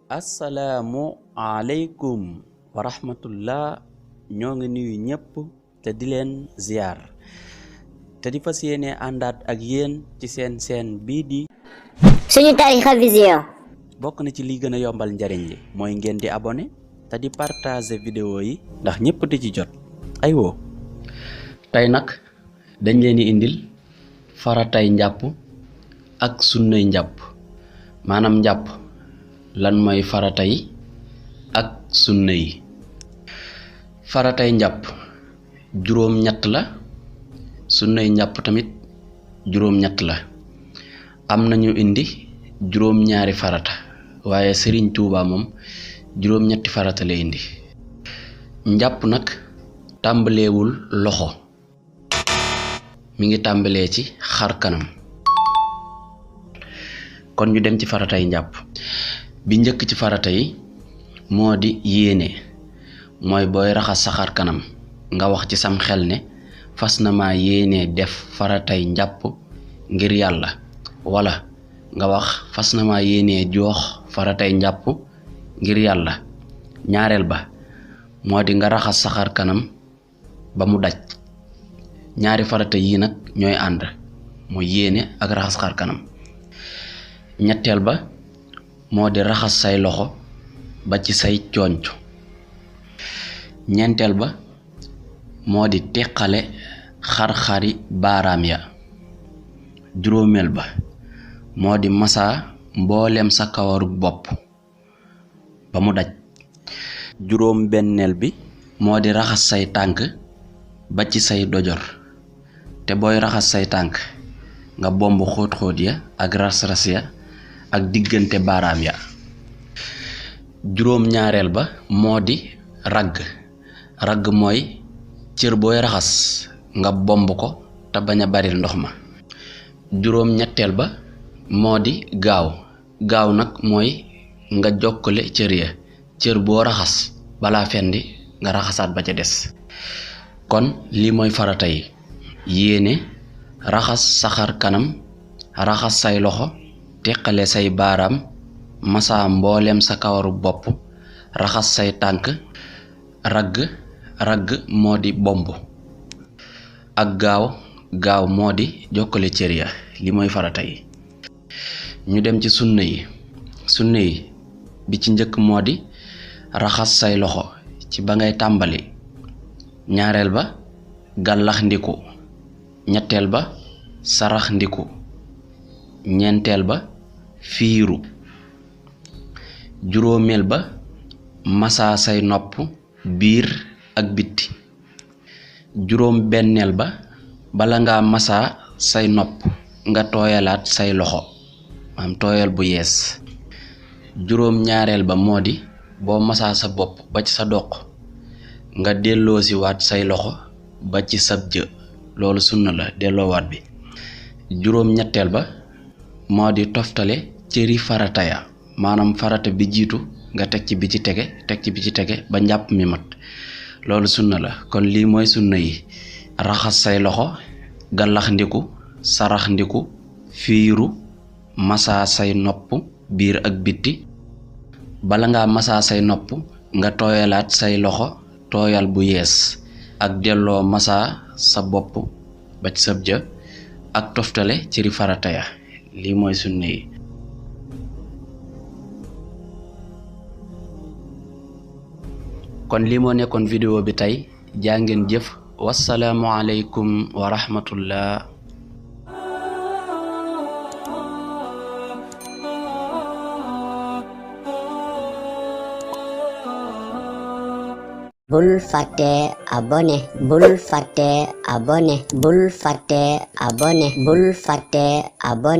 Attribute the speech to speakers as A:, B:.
A: Assalamu alaikum wa rahmatullah. ñoo ngi nuyu ñëpp te di leen ziar te di fas yéene àndaat ak yéen ci seen bii di
B: suñu tarixa vision.
A: bokk na ci li gën a yombal njariñ li mooy ngeen di abonné te di partager vidéo yi ndax ñëpp di ci jot. aywo tey nag dañ leen di indil faratay njàpp ak sunnay njàpp, maanaam njàpp lan mooy farata yi ak sunna yi. faratay njàpp juróom ñett la, sunnay njàpp tamit juróom ñett la. am nañu indi juróom ñaari farata, waaye Serigne Touba moom juróom ñetti farata la indi. njàpp nag tàmbaleewul loxo, mi ngi tàmbalee ci xar kanam. kon ñu dem ci faratay njàpp. bi njëkk ci farata yi moo di yéene, mooy booy raxas sa xar kanam nga wax ci sam xel ne fas na maa yéene def faratay njàpp ngir yàlla, wala nga wax fas na maa yéene joox faratay njàpp ngir yàlla. ñaareel ba moo di nga raxas sa xar kanam ba mu daj. ñaari farata yii nag ñooy ànd, mooy yéene ak raxas xar kanam. ñetteel ba moo di raxas say loxo ba ci say conc. ñeenteel ba moo di teqale xar-xari baaraam ya. juróomeel ba moo di masaa mboolem sa kawaru bopp ba mu daj. juróom benneel bi moo di raxas say tànk ba ci say dojor, te booy raxas say tànk nga bomb xóot-xóot ya ak ras-ras ya ak diggante baaraam ya. juróom ñaareel ba moo di ragg. ragg mooy cër booy raxas nga bomb ko te bañ a baril ndox ma. juróom ñetteel ba moo di gaaw. gaaw nag mooy nga jokkale cër ya, cër boo raxas balaa fendi nga raxasaat ba ca des. kon lii mooy farata yi: yéene, raxas sa xar kanam, raxas say loxo, teqale say baaraam, masaa mbooleem sa kawaru bopp, raxas say tànk, ragg moo di bomb, ak gaaw moo di jokkale cër ya. li mooy farata yi. ñu dem ci sunna yi. sunna yi bi ci njëkk moo di raxas say loxo ci ba ngay tàmbali. ñaareel ba gàllax ndiku. ñetteel ba sarax ndiku. ñeenteel ba fiiru. juróomeel ba masaa say nopp biir ak bitti. juróom benneel ba bala ngaa masaa say nopp nga tooyalaat say loxo, maanaam tooyal bu yees. juróom ñaareel ba moo di boo masaa sa bopp ba ci sa doq nga delloosi waat say loxo ba ci sab jë, loolu sunna la, delloowaat bi. juróom ñetteel ba moo di toftale cëri farata ya, maanaam farata bi jiitu nga teg ci bi ci tege ba njàpp mi mat, loolu sunna la. kon lii mooy sunna yi: raxas say loxo, gàllax ndiku, sarax ndiku, fiiru, masaa say nopp biir ak bitti. bala ngaa masaa say nopp nga tooyalaat say loxo tooyal bu yees, ak delloo masaa sa bopp ba ci sab jë, ak toftale cëri farata ya. lii mooy sunna yi. kon lii moo nekkoon vidéo bi tey. jaa ngeen jëf. wassalaamu aleykum wa rahmatullah.
B: bul fàtte abonné. bul fàtte abonné. bul fàtte abonné. bul fàtte abonné.